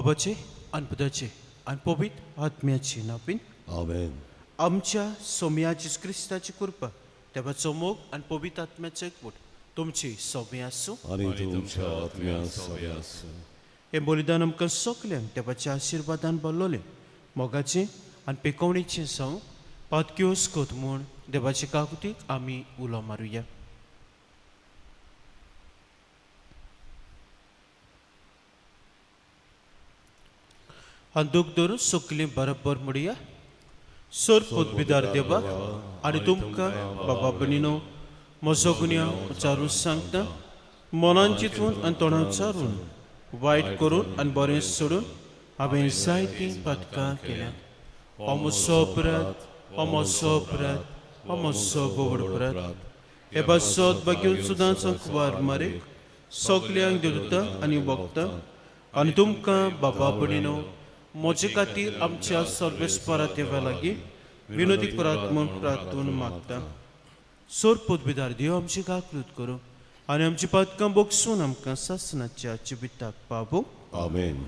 बाबाचे आनी पुताचे आनी पवित्र आत्म्याचे नांवान आमेन. आमच्या सोम्या जेजू क्रिस्ताची कृपा, देवाचो मोग आनी पवित्र आत्म्याचो एकवट तुमची सोम्या आसूं आनी तुमच्या आत्म्या सवे आसूं. हें बलिदान आमकां सगल्यांक देवाच्या आशिर्वादान भरलोलें मोगाचें आनी पिकोवणेचें जावं पातक्योस कोत म्हूण देवाचे काकुतीक आमी उलो मारुया. आनी दूख धरून सगलीं बरोबर म्हणया. सर पदवीदार देवा आनी तुमकां बाबा भयणीनो म्हजो गुन्यांव उच्चारून सांगता, मनान चिंतून आनी तोंडान उच्चारून, वायट करून आनी बरें सोडून हांवें जायतीं पातकां केल्यांत. हो म्हजो अपराध, हो म्हजो अपराध, हो म्हजो भोव अपराध. हे पासत बाकी सुद्दां संकवार मारे सगल्यांक देवता आनी वखदां आनी तुमकां बाबा भयणीनो म्हजे खातीर आमच्या सर्वेस्परा देवा लागीं विनोदी करात म्हूण प्रार्थून मागता. सोर पदवीदार देव आमची काकृत करूं आनी आमची पातकां बोगसून आमकां सासणाच्या जिविताक पावूं. आमेन.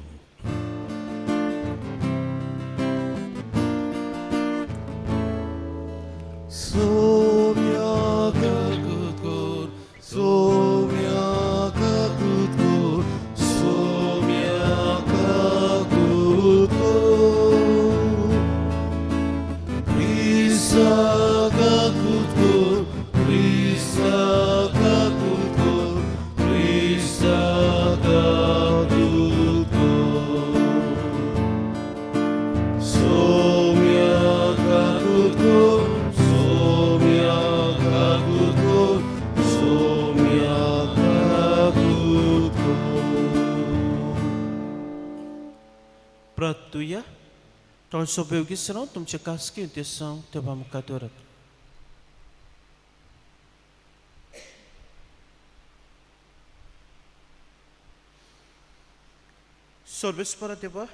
सोम्या काकूत कर, सोम्या काकूत कर, सोम्या काकूत कर. क्रिस्ता काकूत कर, क्रिस्ता काकूत कर, क्रिस्ता काकूत कर. सोम्या काकूत कर, सोम्या काकूत कर, सोम्या काकूत कर. प्रार्थुया. थोडसो बेगीस राव तुमचे कास्की ते तेव्हा मुखार दवरात. सर्वेस्परा देवा,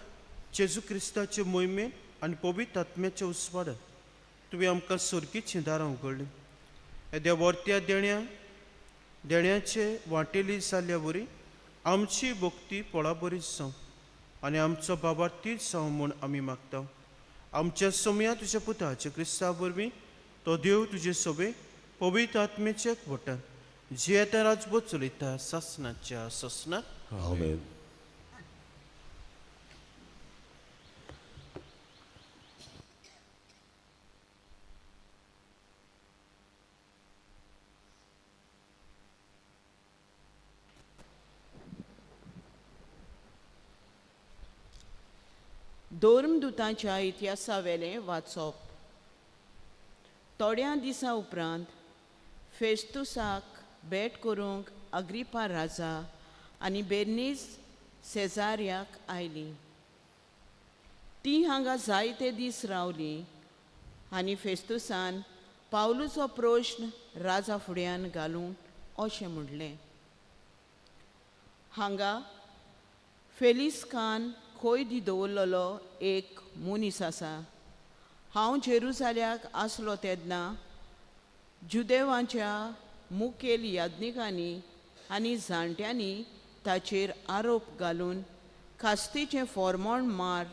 जेजू क्रिस्ताचे मोहिमेन आनी पवित्र आत्म्याच्या उस्वाडान तुवें आमकां सर्गीचीं दारां उगडलीं. येद्या वर्त्या देण्या देण्याचे वांटेली जाल्ल्या वरी आमची भक्ती पोळाबरी जावं आनी आमचो बाबार्तीच जावं म्हूण आमी मागता. आमच्या सोम्या तुज्या पुताच्या क्रिस्ता वरवीं तो देव तुजे सोबे पवित्र आत्मेचे एकवटान जियेता राजबोध चलयता सासणाच्या सासणाक. आमेन. धर्मदुतांच्या इतिहासावेलें वाचप. थोड्या दिसां उपरांत फेस्तुसाक भेट करूंक अग्रिपा राजा आनी बेर्नीस सेजार्याक आयलीं. तीं हांगा जायते दीस रावलीं आनी फेस्तुसान पावलूचो प्रश्न राजा फुड्यान घालून अशें म्हणलें, हांगा फेलिस्कान खोयदी दवरलेलो एक मनीस आसा. हांव जेरुजाल्याक आसलो तेन्ना जुदेवांच्या मुखेल याज्ञिकांनी आनी जाणट्यांनी ताचेर आरोप घालून खास्तीचें फॉर्मोण मार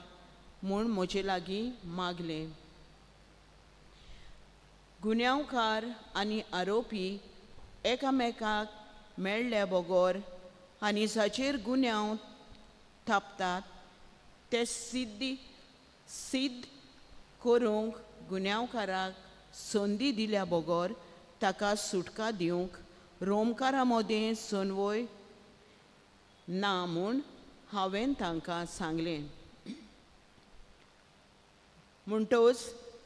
म्हूण म्हजे लागीं मागलें. गुन्यांवकार आनी आरोपी एकामेकाक मेळ्ळ्या बगर आनी जाचेर गुन्यांव थापतात ते सिद्ध करूंक गुन्यांवकाराक संदी दिल्या बगर ताका सुटका दिवंक रोमकारां मदें संवय ना म्हूण हांवें तांकां सांगलें. म्हणटच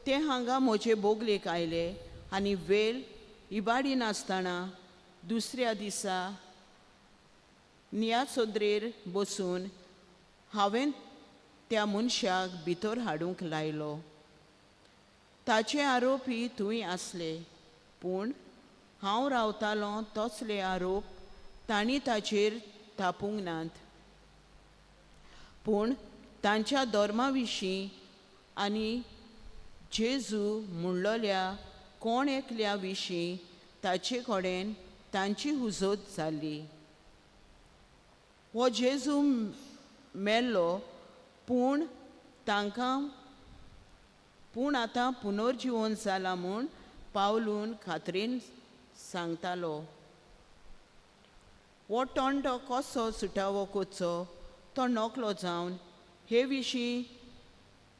ते हांगा म्हजे बोगलेक आयले आनी वेल इबाडी नासतना दुसऱ्या दिसा नियासोद्रेर बसून हांवें त्या मनशाक भितर हाडूंक लायलो. ताचे आरोपी थंय आसले, पूण हांव रावतालों तसले आरोप तांणी ताचेर थापूंक नात. पूण तांच्या धर्मा विशीं आनी जेजू म्हणलोल्या कोण एकल्या विशीं ताचे कडेन तांची हुजत जाल्ली. हो जेजू मेल्लो पूण तांकां पूण आतां पुनर्जिवन जाला म्हूण पावलून खात्रीन सांगतालो. हो टोंटो कसो सुटावो करचो तो नकलो जावन हे विशीं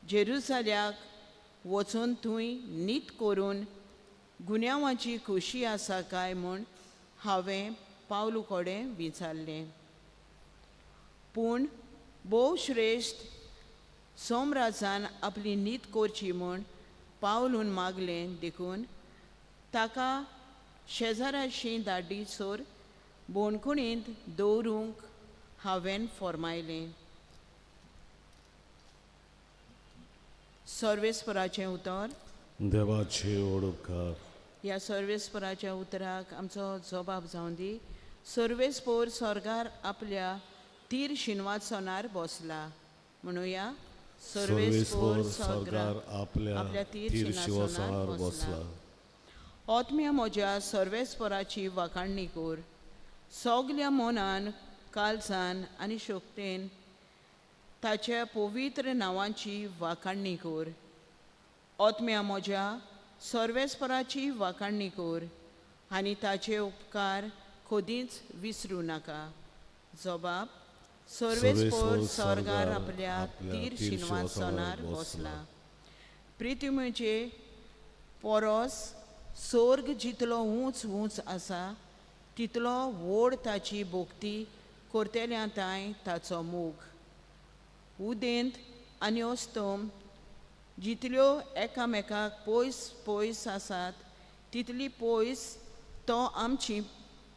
जेरुजाल्याक वचून थंय नीत करून गुन्यांवाची खोशी आसा काय म्हूण हांवें पावलू कडेन विचारलें. पूण भोव श्रेश्ठ सोमराजान आपली नीत करची म्हूण पावलून मागलें देखून ताका शेजाराशी दाडीसोर बोणकुणींत दवरूंक हांवें फॉर्मायलें. सर्वेस्पराचें उतर. देवाचे ओडकार. ह्या सर्वेस्पराच्या उतराक आमचो जबाब जावं दी. सर्वेस्पोर स्वर्गार आपल्या तीर शिनवासनार बसला. म्हणुया, सर्वेस्पोर स्वर्गार आपल्या तीर शिवासनार बसला. आत्म्या म्हज्या सर्वेस्पराची वाखाणणी कर. सगल्या मनान, काळजान आनी शक्तेन ताच्या पवित्र नांवाची वाखाणणी कर. आत्म्या म्हज्या सर्वेस्पराची वाखाणणी कर आनी ताचे उपकार कदींच विसरूं नाका. जबाब, सर्वेस्पोर स्वर्गार आपल्या तीर शिनवासनार बसला. प्रिती म्हणजे पोरोस सोर्ग जितलो ऊंच ऊंच आसा तितलो व्हड ताची भोक्ती करतल्या तांय ताचो मोग. उदेंत आनी अस्तम जितल्यो एकामेकाक पयस पयस आसात तितली पयस तो आमची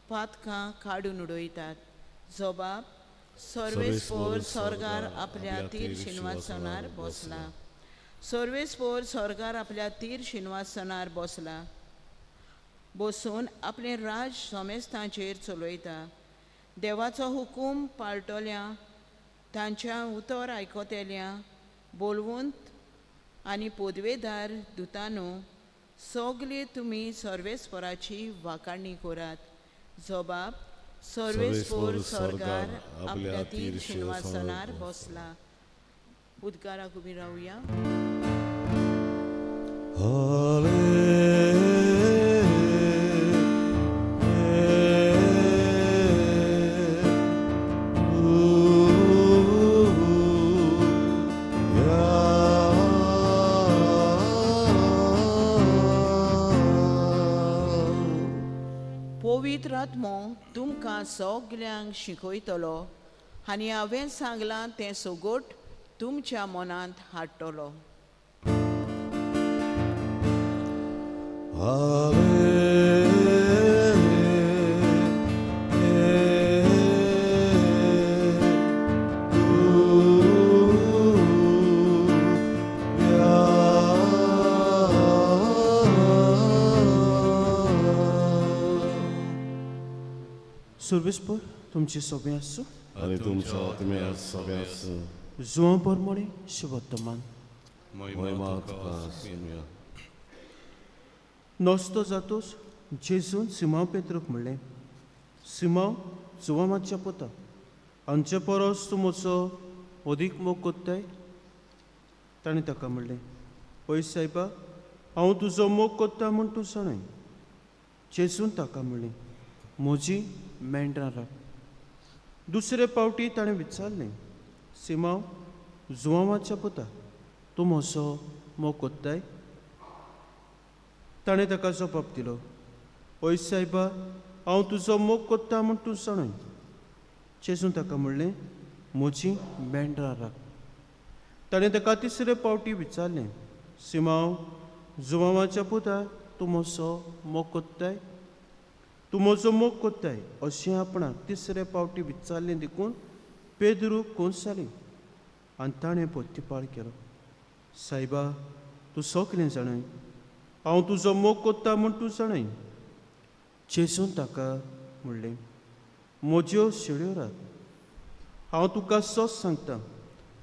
पातकां काडून उडयतात. जबाब, सर्वेस्पोर स्वर्गार आपल्या तीर शिनवासनार बसला. सर्वेस्पोर स्वर्गार आपल्या तीर शिनवासनार बसला. बसून आपलें राज समेस्तांचेर चलयता. देवाचो हुकूम पाळटल्या तांच्या उतर आयकतल्या बोलवंत आनी पदवेदार दुतानो सगळे तुमी सर्वेस्पराची वाखाणणी करात. जबाब, सर्वेस्पोर स्वर्गार आपल्या तीर शिनवासनार बसला. उद्गाराक उबी रावया. पवित्र आत्मो तुमकां सगल्यांक शिकयतलो आनी हांवें सांगलां तें सगट तुमच्या मनांत हाडटलो. सर्वेस्पोर तुमचे सोबें आसूं आनी तुमच्या आत्म्या सगळ्या आसूं. जुवां परमणे शुभवर्तमान. महिमा तुका आसुया. नस्तो जातोच जेजून सिमांव पेत्रूक म्हणलें, सिमांव जुवामाच्या पुता, हांचे परस तूं म्हजो अदीक मोग कोत्ताय? ताणें ताका म्हणलें, पळय सायबा, हांव तुजो मोग कोत्ता म्हूण तूं जाणाय. जेजून ताका म्हणलें, म्हजी मेंढरां राख. दुसरे पावटी ताणें विचारलें, सिमांव जुवामाच्या पुता, तूं म्हजो मोग कोत्ताय? ताणें ताका जबाब दिलो, हय सायबा, हांव तुजो मोग कोत्ता म्हूण तूं जाणाय. जेजून ताका म्हणलें, म्हजी मेंढरां राख. ताणें ताका तिसरे पावटी विचारलें, सिमांव जुवामाच्या पुता, तूं म्हजो मोग कोत्ताय? तूं म्हजो मोग कोत्ताय अशें आपणाक तिसरे पावटी विचारलें देखून पेद्रू कोंस जाली आनी ताणें पोत्तीपाळ केलो, सायबा, तूं सगलें जाणाय, हांव तुजो मोग कोत्ता म्हूण तूं जाणाय. जेजून ताका म्हणलें, म्हज्यो शेळ्यो राख. हांव तुका सच सांगता,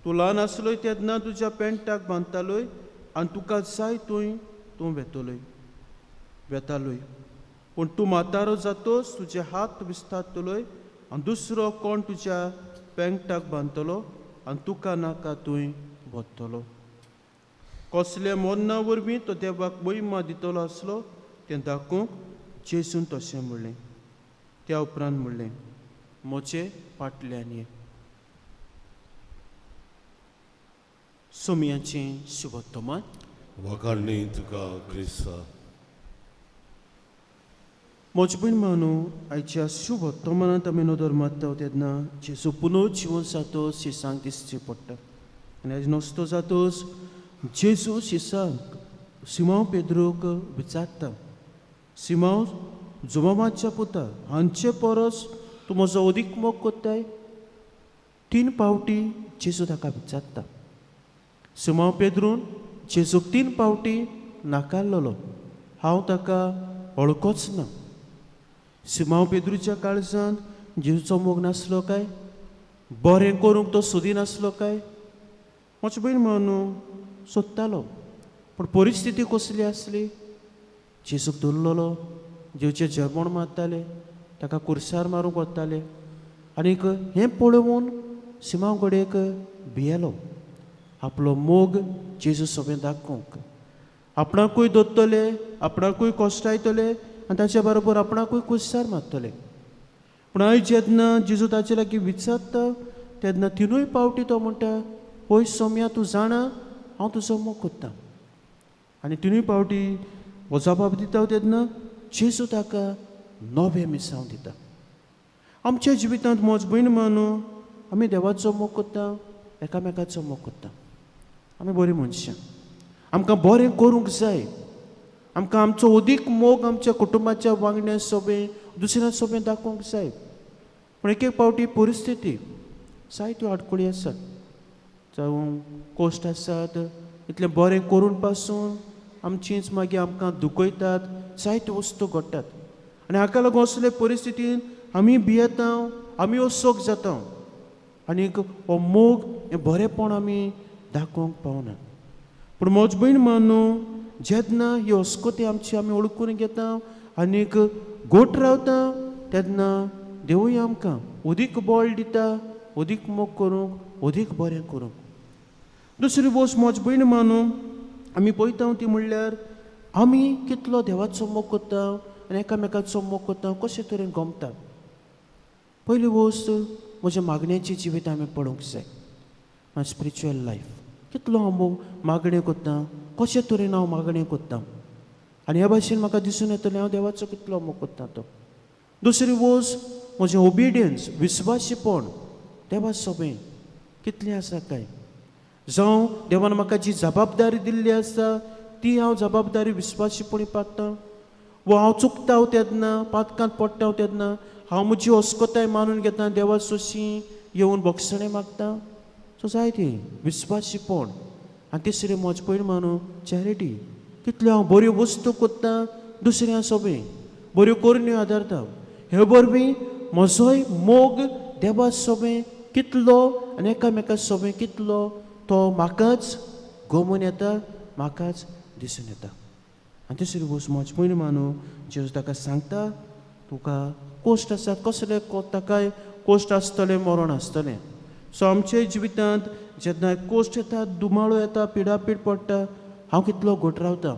तूं ल्हान आसलोय तेन्ना तुज्या पेंटाक बांदतालोय आनी तुका जाय थंय तूं वेतलोय वेतालोय, पूण तूं म्हातारो जातोच तुजे हात विस्तारतलोय आनी दुसरो कोण तुज्या पेंटाक बांदतलो आनी तुका नाका तूं वतलो. कसल्या मरणां वरवीं तो देवाक महिमा दितलो आसलो तें दाखोवंक जेजून तशें म्हणलें. त्या उपरांत म्हणलें, म्हजे फाटल्यान ये. सोमयाचें शुभोत्तमान. वखाणणी तुका क्रिस्ता. म्हज भयण मानू, आयच्या शुभोत्तमानांत आमी नदर मारता तेन्ना जेजू पुनर्जिवन जातच शिसांक दिसचें पडटा. आनी आयज नस्तो जातच जेजू शिसांक सिमांव पेद्रूक विचारता, सिमांव जुमामाच्या पुता, हांचे परस तूं म्हजो अदीक मोग कोत्ताय? 3 पावटी जेजू ताका विचारता. सिमांव पेद्रून जेजूक 3 पावटी नाकारलेलो, हांव ताका वळखोच ना. सिमांव पेद्रूच्या काळजांत जेजूचो मोग नासलो काय? बरें करूंक तो सोदी नासलो काय? म्हजे भयण म्हणून सोदतालो, पूण परिस्थिती कसली आसली? जेजूक धरलेलो, जेजूचें जेवण मारताले, ताका कुर्सार मारूंक वताले. आनीक हें पळोवन सिमांव घडयेक भियेलो. आपलो मोग जेजू सोबें दाखोवंक आपणाकूय दोत्तले, आपणाकूय कश्टायतले आनी ताचे बरोबर आपणाकूय कुर्सार मारतले. पूण आयज जेन्ना जेजू ताचे लागीं विचारता तेन्ना 3 पावटी तो म्हणटा, होय सोम्या, तूं जाणा हांव तुजो मोग कोत्ता. आनी 3 पावटी हो जबाब दिता तेन्ना जेजू ताका नवें मिसांव दिता. आमच्या जिवितांत म्हज भयण मानू, आमी देवाचो मोग कोत्ता, एकामेकाचो मोग कोत्ता. आमी बरीं मनशां, आमकां बरें करूंक जाय. आमकां आमचो अदीक मोग आमच्या कुटुंबाच्या वांगड्यां सोबें, दुसऱ्यां सोबें दाखोवंक जाय. पूण एक एक पावटी परिस्थिती जायत्यो आडखळी आसात, जावं कोश्ट आसात, इतलें बरें करून पासून आमचींच मागीर आमकां दुखयतात, जायत्यो वस्तू घडटात. आनी हाका लागून असले परिस्थितीन आमी भियेता, आमी असोक जाता आनीक हो मोग हें बरेंपण आमी दाखोवंक पावना. पूण म्हज भयण मानू, जेन्ना ही अस्कोती आमची आमी वळखून घेता आनीक गोट रावता तेन्ना देवूय आमकां अदीक बळ दिता, अदीक मोग करूंक, अदीक बरें करूंक. दुसरी वस्त म्हज भयण मानू आमी पळयता ती म्हणल्यार आमी कितलो देवाचो मोग करता आनी एकामेकाचो मोग करता, कशे तरेन गमता. पयली वस्त म्हज्या मागण्याची जिवीत आमी पळोवंक जाय, माय स्पिरिच्युअल लायफ, कितलो हांव मोग मागणें करता, कशे तरेन हांव मागणें करता आनी ह्या भाशेन म्हाका दिसून येतलें हांव देवाचो कितलो मोग करता तो. दुसरी वस्त म्हजें ओबिडियन्स, विस्वासीपण देवा सोबें कितलें आसा काय, जावं देवान म्हाका जी जबाबदारी दिल्ली आसा ती हांव जबाबदारी विस्वासीपणी पाडटा, वो हांव चुकता तेन्ना, पातकांत पडटा तेन्ना हांव म्हजी अस्कताय मानून घेता, देवा सोशी येवन बक्षणें मागता. सो जाय ती विस्वासीपण. आनी तिसरें म्हजें पयलीं मानू चॅरिटी, कितल्यो हांव बऱ्यो वस्तू करता दुसऱ्यां सोबें, बऱ्यो करण्यो आदारता, हे वरवीं म्हजोय मोग देवा सोबें कितलो आनी एकामेका सोबें कितलो तो म्हाकाच गमून येता, म्हाकाच दिसून येता. आनी तिसरी गोश्ट म्हजे पयलीं मानू जेजू ताका सांगता, तुका कोश्ट आसात, कसले ताकाय कोश्ट आसतलें, मरण आसतलें. सो आमच्या जिवितांत जेन्ना कोश्ट येता, दुमाळो येता, पिडापीड पडटा, हांव कितलो घट रावता,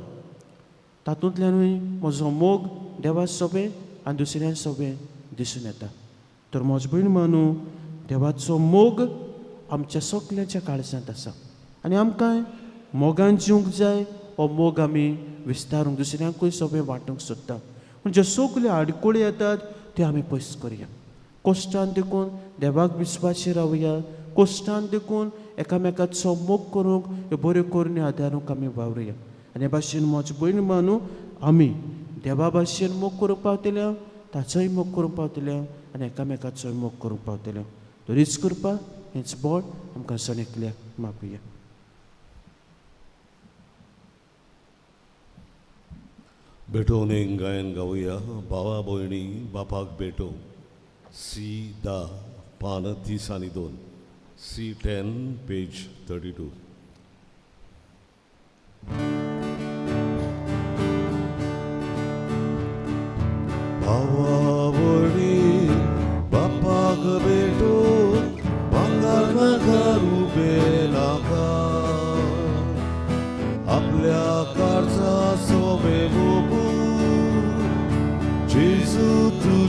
तातूंतल्यानूय म्हजो मोग देवा सोबें आनी दुसऱ्यां सोबें दिसून येता. तर म्हज भयण मानू देवाचो मोग आमच्या सगल्यांच्या काळजांत आसा आनी आमकां मोगान जिवंक जाय. हो मोग आमी विस्तारूंक, दुसऱ्यांकूय सोबें वांटूंक सोदता. पूण ज्यो सगल्यो आडखळी येतात त्यो आमी पयस करुया. कोश्टान देखून देवाक विस्वाशी रावया, कोश्टान देखून एकामेकाचो मोग करूंक, ह्यो बऱ्यो करण्यो आदारूंक आमी वावरुया. आनी हे भाशेन म्हज भयण मानू आमी देवा भाशेन मोग करूंक पावतले, ताचोय मोग करूंक पावतले आनी एकामेकाचोय मोग करूंक पावतले. तरीच करपा हेंच बळ आमकां सण एकल्याक मागुया. भेटोवन एक गायन गावया. भावा भयणी बापाक भेटो, सी 10 पान 32, सी 10 पेज 32. भावा भयणी बापाक भेटो, भांगर नाका.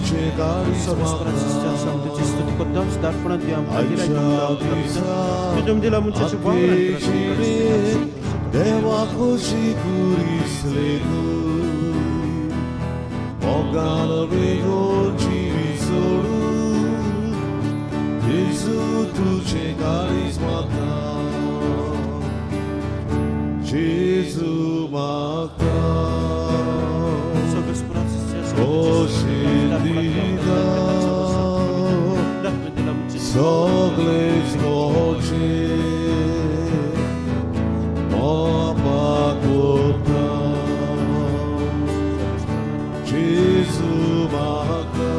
तुझे काळीज सर्वेस्पराच्या सांगतेची स्तुती करता दारपणात दी आमकां दिला आयच्या दिसा तुम दिला मनशाची आख्खे जिणेंत देवा खोशी कुरिसले तूं मोगान वेगोन जिवी सोडून जेजू तुझे काळीज मागता जेजू मागता खोशी दिता सगळेच मोजे बापाक वता जेजू म्हाका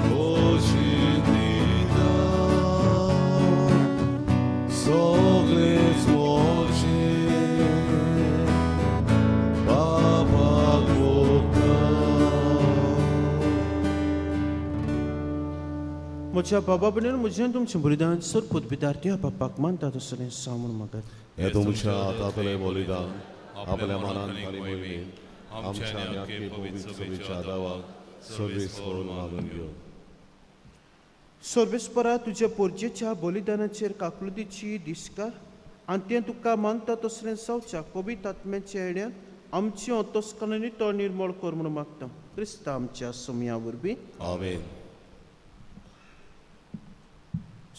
खोशी दिता सगळेच मोजे बापाक वता. म्हज्या बाबा भयणीन म्हजें तुमचें बलिदान सर पदवीदार त्या बापाक मानता तसलें सांगून मागत. हे तुमच्या हातांतलें बलिदान आपल्या मनान आनी मोहिमेन आमच्या आनी आख्खे पवित्र सभेच्या दावाक सर्वीस करून मागून घेवं. सर्वेस्परा तुज्या पोरजेच्या बलिदानाचेर काकलुतीची दिसकार आनी तें तुका मानता तसलें जावच्या पवित्र आत्म्याच्या येण्यान आमची अंतस्करणांनी तो निर्मळ कर म्हूण मागता क्रिस्ता आमच्या सोमया वरवीं. आमेन.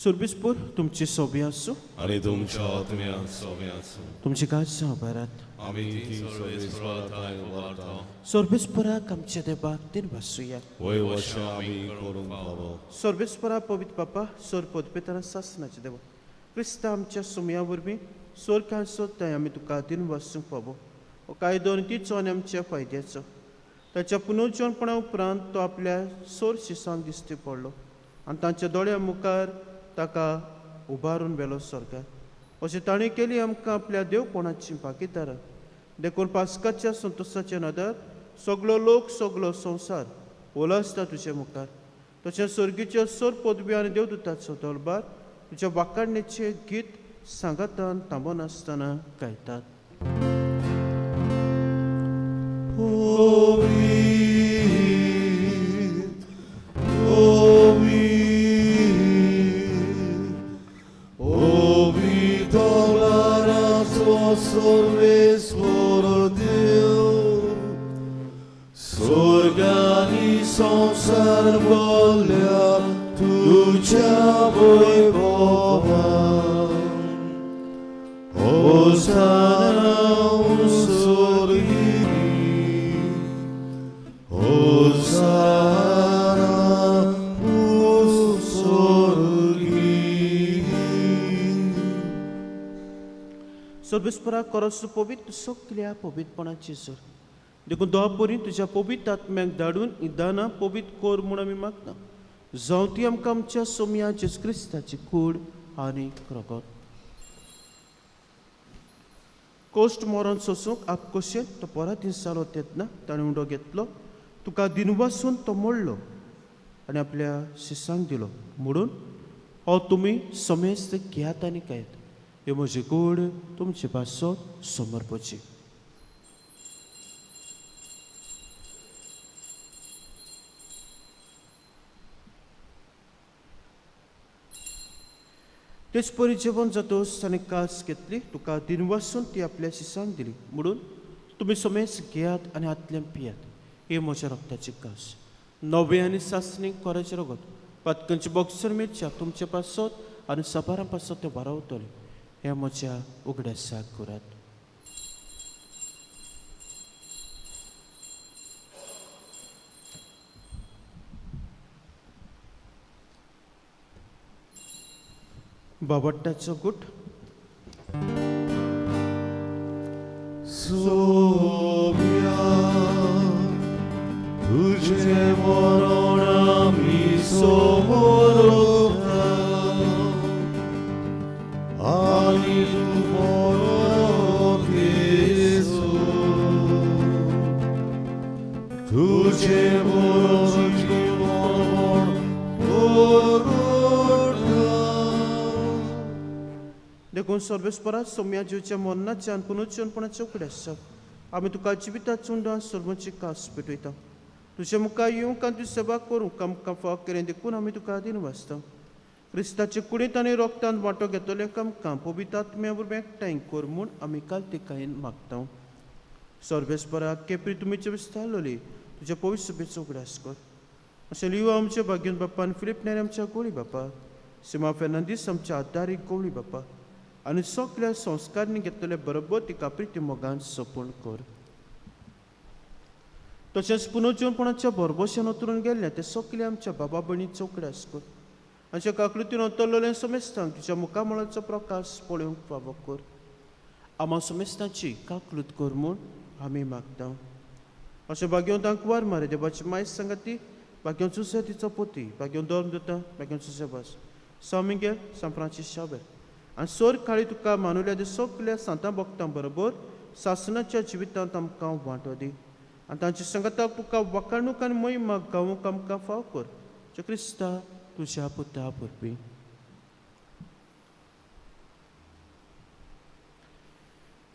सर्वेस्पर तुमची सोबी आसूं. आनी तुमच्या आत्म्यान सोबे आसूं. तुमची काळजां उबारात. आमी ती सर्वेस्परा थांय उबारता. सर्वेस्पराक आमच्या देवाक तीन वासुया. वय वशा आमी करूंक फावो. सर्वेस्परा पवित्र बापा सोर पदपेताना सासनाचे देवा क्रिस्ता आमच्या सुमया वरवीं सोर काय सोदताय आमी तुका दिन वासूंक फावो हो कायदो आनी तिचो आनी आमच्या फायद्याचो. ताच्या पुनर्जनपणा उपरांत तो आपल्या सोर शिसांक दिश्टी पडलो आनी तांच्या दोळ्या मुखार ताका उबारून व्हेलो स्वर्गार. अशें ताणें केली आमकां आपल्या देवपणाची भागीदारां. देखून पास्काच्या संतोशाच्या नदर सगलो लोक सगलो संवसार ओलासता तुजे मुखार. तशें सर्गीच्यो सोर पदवी आनी देवदूताचो दरबार तुज्या वाखाणण्याचें गीत सांगातान थांबनासतना गायतात. Ovi, ovi, dolarato sorvesvoro Dio, sorgani संसार बोल्या तुझ्या वैभवान. Hosanna sorgi, Hosanna sorgi. सर्वेस्परा करस पवित्र सगल्या पवित्रपणाची सर देखून दोहा तुज्या पवित्र आत्म्याक धाडून ही दानां पवित्र कर म्हूण आमी मागता. जावं ती आमकां आमच्या सोमया जेजू क्रिस्ताची कूड आनी रगत. कोश्ट मरण सोसूंक आपकोशेन तो परत जालो तेन्ना ताणें उंडो घेतलो तुका दिनवासून तो मोडलो आनी आपल्या शिसांक दिलो म्हणून हो तुमी समेस्त घेयात आनी खायात. हे म्हजी कूड तुमचे पासत समर्पची. तेच परी जेवण जातोस ताणें कास घेतली तुका दिनवासून ती आपल्या शिसांक दिली म्हणून तुमी समेस्त घेयात आनी हातल्यान पियात. हे म्हज्या रक्ताची कास नवे आनी सासणी कोराचें रगत पातकांची बॉक्सर मिरच्या तुमचे पासत आनी सबारां पासत तें वारावतलें. हे म्हज्या उगडासाक करात. बाबट्टाचो गुट. सोम्या तुझे मरण आमी समोरता आनी तूं मरो येसू. तुझे मरण जीवन कोरता. देखून सर्वेस्परा सोम्या जिवच्या मरणाच्या आनी पुनर्जीवनपणाच्या उगडासाक आमी तुका जिविताचो उंडा सर्वांची कास पेटयता. तुजे मुखार येवंक आनी तुजी सेवा करूंक आमकां फाव केलें देखून आमी तुका अधीन वाचता. क्रिस्ताचे कुडींत आनी रोगतांत वांटो घेतले आमकां पवित्र आत्म्या वरवीं एकठांय कर म्हूण आमी कालतिकायेन मागता. सर्वेस्परा केपरी तुमीचे विस्तारलोली तुज्या पवित्र सभेचो उगडास कर. अशें लियो आमच्या भाग्यन बाप्पान फिलीप नेरी आमच्या गोळी बापा, सिमा फेर्नांदीस आमच्या आदारीक गोवळी बापा आनी सगल्या संस्कारांनी घेतलेले बरोबर तिका प्रिती मोगान सोपूण कर. तशेंच पुनर्जीवनपणाच्या भरभोशेन उतरून गेल्ले ते सगळे आमच्या बाबा भयणीचो उगडास कर. आमच्या काकलुतीन अंतरलेले समेस्तांक तुज्या मुखामळाचो प्रकाश पळोवंक फावो कर. आमा समेस्तांची काकलूत कर म्हूण आमी मागता. अशें भाग्यवंतांक वार मारे देवाची मायज सांगाती, भाग्यवंत जुसे तिचो पोती, भाग्यवंत धर्म दिता, भाग्यवंत जुसेबास, सांव मिगेल, सांव फ्रांसीस शावेर आनी सोर काळी तुका मानुल्या ते सगल्या सांतां भक्तां बरोबर सासणाच्या जिवितांत आमकां वांटो दी आनी तांच्या सांगाताक तुका वाखाणूक आनी महिमा गावूंक आमकां फाव कर. जे क्रिस्ता तुज्या पुता वरवीं.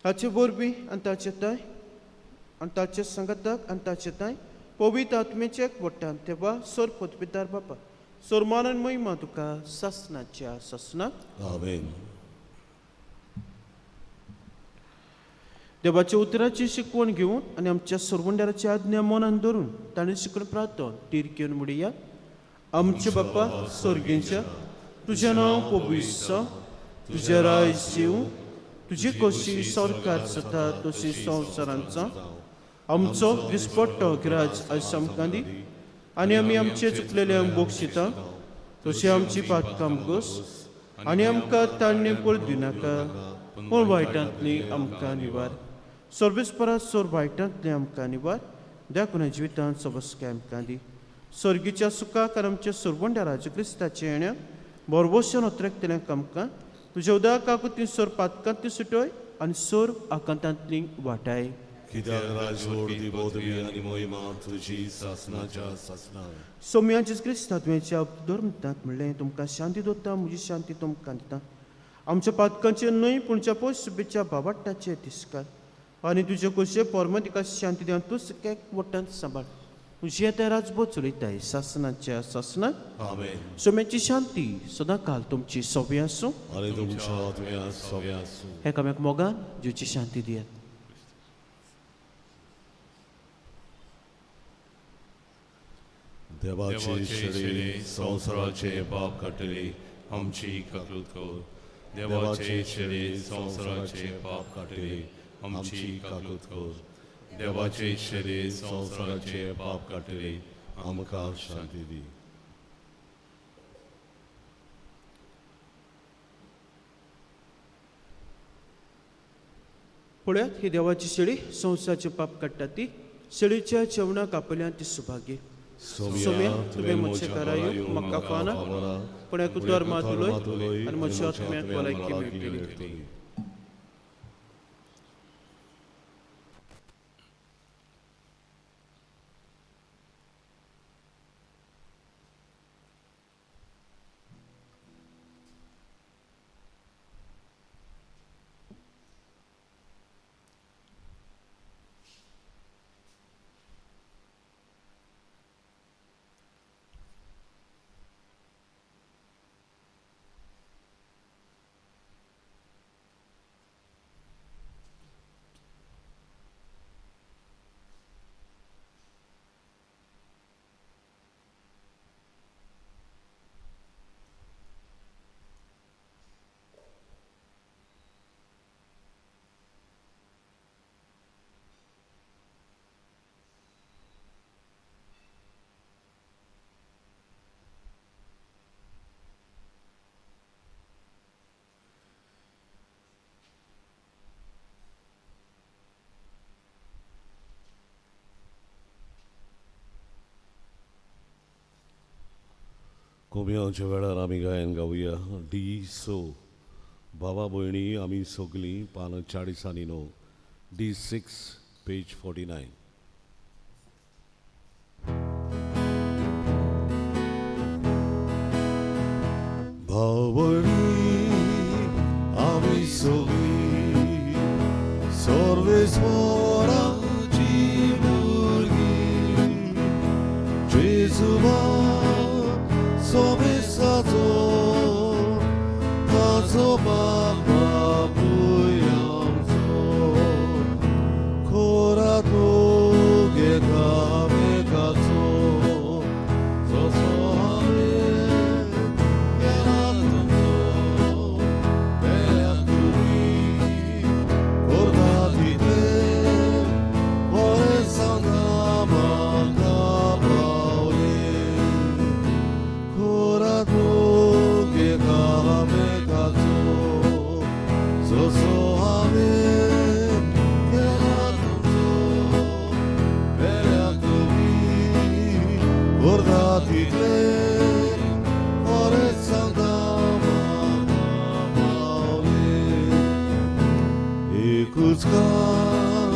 हाचे वरवीं आनी ताचे ताय आनी ताचे सांगाताक आनी ताचे ताय पवित्र आत्म्याच्या एकवटान तेवा सोर पदवीदार बापा सोरमान आनी महिमा तुका सासणाच्या सासणाक. आमेन. देवाच्या उतराची शिकवण घेवन आनी आमच्या सरवंडाराची आज्ञा मनान धरून ताणें शिकून प्रार्थन तीर घेवन म्हणया. आमचे बापा सर्गेच्या, तुजें नांव पवित्र जावं, तुजें राज्य येवं, तुजी कशी सरकार जाता तशी संवसारांत जावं. आमचो दिसपट्टो ग्राज आयज आमकां दी आनी आमी आमचे चुकलेल्यांक बक्षिता तशी आमची पातकाम गोस आनी आमकां ताण्णे पळ दिनाका पूण वायटांतली आमकां निवार. सर्वेस्परा सोर वायटांतली आमकां निवार, देखून जिवितांत सबसकाय आमकां दी. सर्गीच्या सुखाक आनी आमच्या सरवंडाराच्या क्रिस्ताच्या येण्याक बरवशन उतरेकतल्यांक आमकां तुज्या उदकाकूय ती सोर पातकांतली सुटय आनी सोर आकांतांतली वाटाय. कित्याक राजवट ती पदवी आनी महिमा तुजी सासणाच्या सासणाक. सोम्या जेजू क्रिस्ता तुवें धर्मतांत म्हणलें, तुमकां शांती दवरता, म्हजी शांती तुमकां दिता. आमच्या पातकांचे न्हय पूण पयसुबेच्या बाबाट्टाचे तिस्कार आनी तुजे कशे पोरमा तिका शांती दिवन तूं एक वट्टान सांबाळ. तुजी येता राजबो चलयताय सासणाच्या सासणाक. आमेन. सोम्याची शांती सदां काल तुमची सोबी आसूं आनी तुमच्या आत्म्या सोबी आसूं. एकामेक मोगान जिवची शांती दियात. देवाचे शेळी संवसाराचे पाप काडटली आमची काकूत कर. देवाचे शेळी संवसाराचे पाप काडटली आमची काकूत कर. देवाचे शेळी संवसाराचे पाप काडटली आमकां शांती दी. पळयात ही देवाची शेळी संवसाराचे पाप काडटा ती शेळीच्या जेवणाक आपल्यान ती सुभागी. सोम्या तुवें म्हजे घरा येवंक म्हाका फावना, पूण एक उतर मात उलय आनी म्हज्या आत्म्याक भलायकी मेळटली. कोम्यांच्या वेळार आमी गायन गावया डी सो बाबा भयणी आमी सगलीं पानां 40 आनी 9 D 6 page 49. भावणी आमी सगलीं सर्वेस्वराची भुरगीं आमचो बाप बापूय आमचो खोरात मोग एकामेकाचो जसो हांवें केला तुमचो पेल्या तुमी करता तितलें बरें सांगा म्हाका पावलें खोरात मोग एकामेकाचो जसो हांवें केला तुमचो पेल्या तुमी करता तितलें बरें सांगता म्हाका पावलें एकूच काळ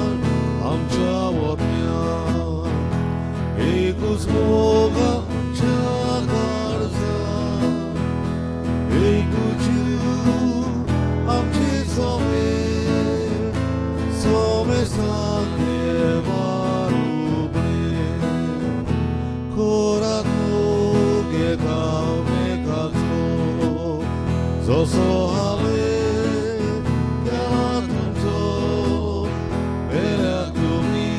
आमच्या वतन्यान एकूच मोग आमच्या काळजान एकूच जीव आमचे सोमे सोमे देवा रुपणे खोरात मोग एकामेकाचो जसो हांवें केला तुमचो पेल्या तुमी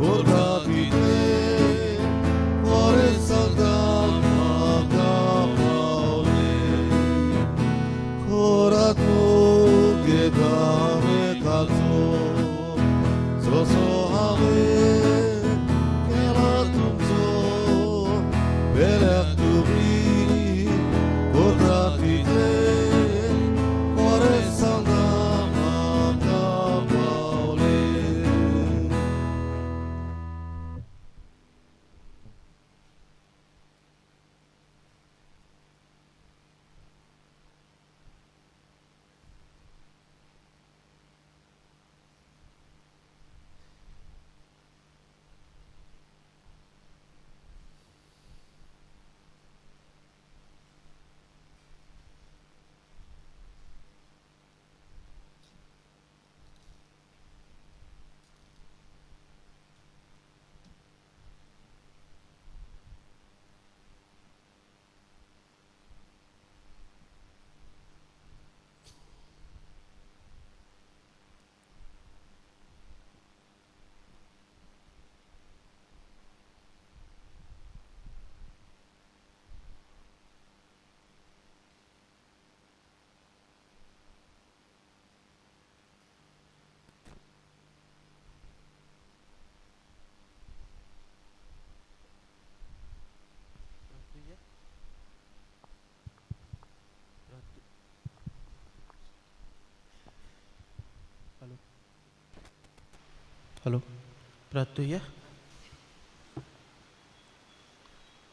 करता तितलें बरें सांगता म्हाका पावलें खोरात मोग एकामेकाचो जसो हांवें केला तुमचो पेल्या तुमी करता तितलें बरें सांगता म्हाका पावलें. Hello hello प्रार्थुया.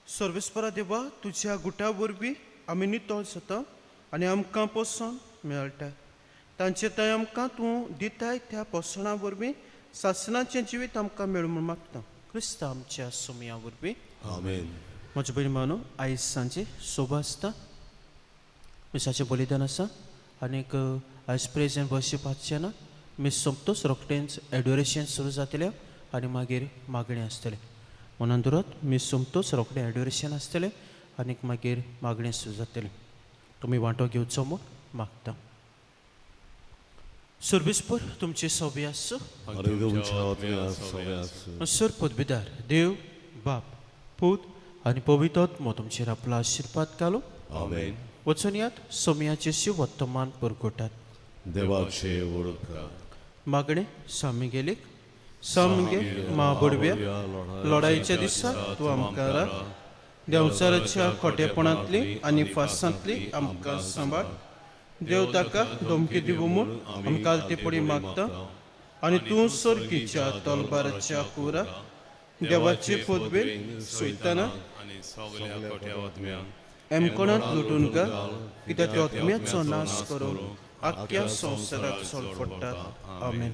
सर्वेस्परा देवा, तुज्या गुटा वरवीं आमी नितळ जाता आनी आमकां पोसण मेळटा. तांचे थंय आमकां तूं दिताय त्या पोसणा वरवीं सासणाचें जिवीत आमकां मेळूं म्हूण मागता, क्रिस्ता आमच्या सोमया वरवीं. आमेन. म्हज्या भयणी मानो, आयज सांजे शोभा आसता, मिसाचें बलिदान आसा आनीक आयज प्रेज एंड वर्शीप आसचें ना. मीस सोंपतोच रोखडेंच एडोरेशन सुरू जातलें आनी मागीर मागणें आसतलें. म्हणून दवरात, मीस सोंपतोच रोखडें एडोरेशन आसतलें आनीक मागीर मागणें सुरू जातलें. तुमी वांटो घेवचो म्हूण मागता. सर्वेस्पर तुमचे सोबी आसूं. आनी तुमच्या आत्म्या सोबे आसूं. सर पदवीदार देव बाप, पूत आनी पवित्र आत्मो तुमचेर आपलो आशिर्वाद घालूं. आमेन. वचून यात, सोमयाचे शिव वर्तमान पुरगोटात. देवाचे वळखा. मागणें सामिगेलीक. सामगे महाबडव्या, लढाईच्या दिसा तूं आमकां राख. देंवचाराच्या खोटेपणांतली आनी फासांतली आमकां सांबाळ. देव ताका धमकी दिवं म्हूण आमकां आलती मागता आनी तूं सर्गीच्या तलबाराच्या कुरा देवाचे पदवेन सोयताना आनी सगल्या खोट्या आत्म्यांक एमकोणांत लुटून घाल, कित्याक ते आत्म्याचो नाश करून आख्ख्या संवसाराक सोलफडटात. आमेन.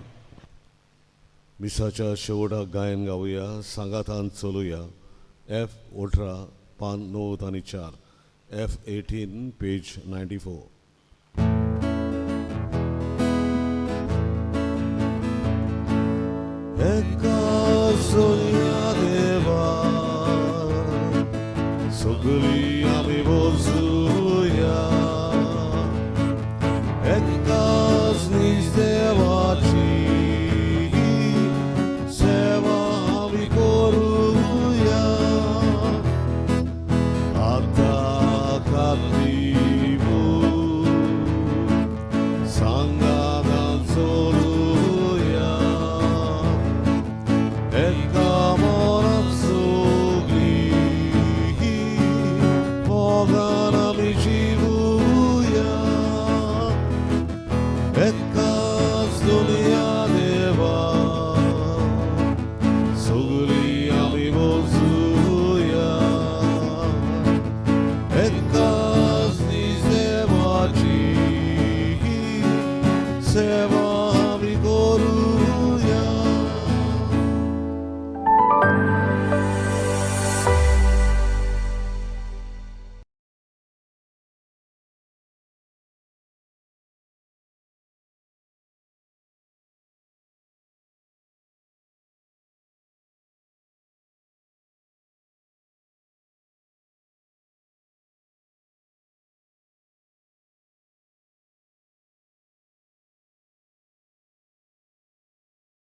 मिसाच्या शेवटाक गायन गावया, सांगातान चलुया. एफ 18 पान 94, एफ 18 पेज 94.